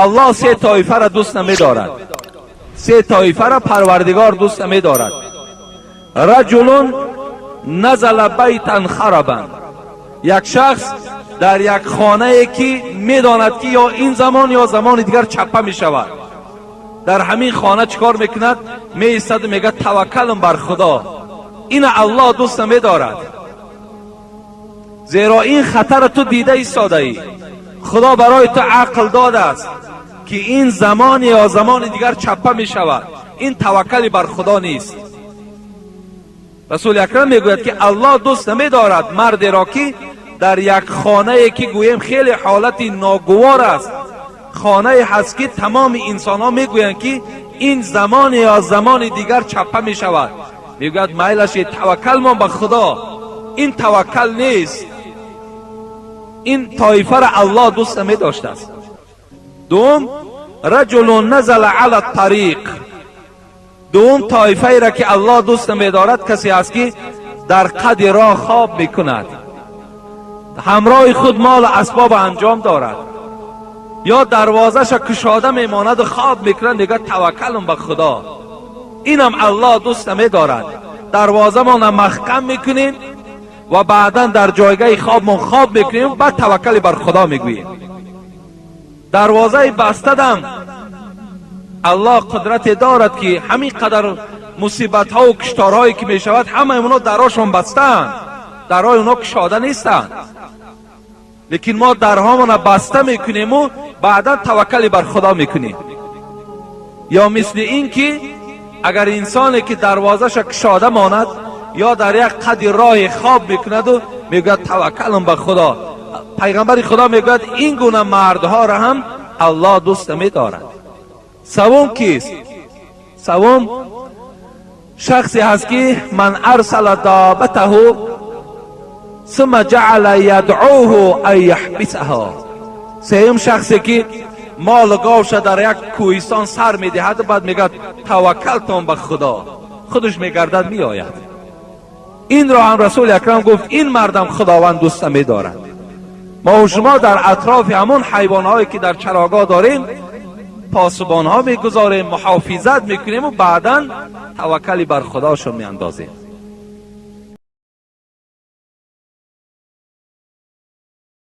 Аллоҳ се тоифаро дӯст намедорад. Се тоифаро Парвардигор дӯст намедорад. Раҷулун назала байтан харабан, як шахс дар як хонае ки медонад, ки ё ин замон, ё замони дигар чаппа мешавад, дар ҳамин хона чӣ кор мекунад? Меистаду мегӯяд: «Таваккалам бар Худо». Ина Аллоҳ дӯст намедорад, зеро ин хатара ту дида истодаӣ. Худо барои ту ақл додааст, ки ин замон ё замони дигар чаппа мешавад. Ин таваккали бар Худо нест. Расули Акрам мегӯяд, ки Аллоҳ дӯст намедорад мардеро, ки дар як хонае, ки гӯем хеле ҳолати ногувор аст, хонае ҳаст, ки тамоми инсонҳо мегӯянд, ки ин замоне ё замони дигар чаппа мешавад, мегӯяд: «Майлаше, таваккалмон ба Худо». Ин таваккал нест. Ин тоифаро Аллоҳ дӯст намедоштааст. Дуюм: раҷулун назала ала тариқ. Дуюм тоифаеро, ки Аллоҳ дӯст намедорад, касе аст, ки дар қади роҳ хоб мекунад, ҳамроҳи худ молу асбоб анҷом дорад ё дарвозаша кушода мемонаду хоб мекунад, мегӯяд: «Таваккалум ба Худо». Инам Аллоҳ дӯст намедорад. Дарвозамона маҳкам мекунем ва баъдан дар ҷойгаҳи хобмон хоб мекунем, баъд таваккали бар Худо мегӯем. Дарвозаи бастадам Аллоҳ қудрате дорад, ки ҳамин қадар мусибатҳову кишторҳое ки мешавад, ҳамаи онҳо дарҳошон бастаанд, дарҳои онҳо кушода нестанд, лекин мо дарҳомона баста мекунему баъдан таваккали бар Худо мекунем. Ё мисли ин ки агар инсоне ки дарвозаша кушода монад ё дар як қади роҳе хоб мекунаду мегӯяд: «Таваккалам ба Худо», пайғамбари Худо мегӯяд, ин гуна мардҳоро ҳам Аллоҳ дӯст намедорад. Савум кист? Савум шахсе ҳаст, ки ман арсала добатаҳу сумма ҷаъала ядъуҳу ан яҳбисаҳо. Сеюм шахсе, ки молу говша дар як кӯҳистон сар медиҳаду баъд мегӯяд: «Таваккалтон ба Худо», худаш мегардад, меояд. Инро ҳам Расули Акрам гуфт, ин мардам Худованд дӯст намедорад. Мо шумо дар атрофи ҳамон ҳайвонҳое, ки дар чарогоҳ дорем, посубонҳо мегузорем, муҳофизат мекунему баъдан таваккали бар Худошон меандозем.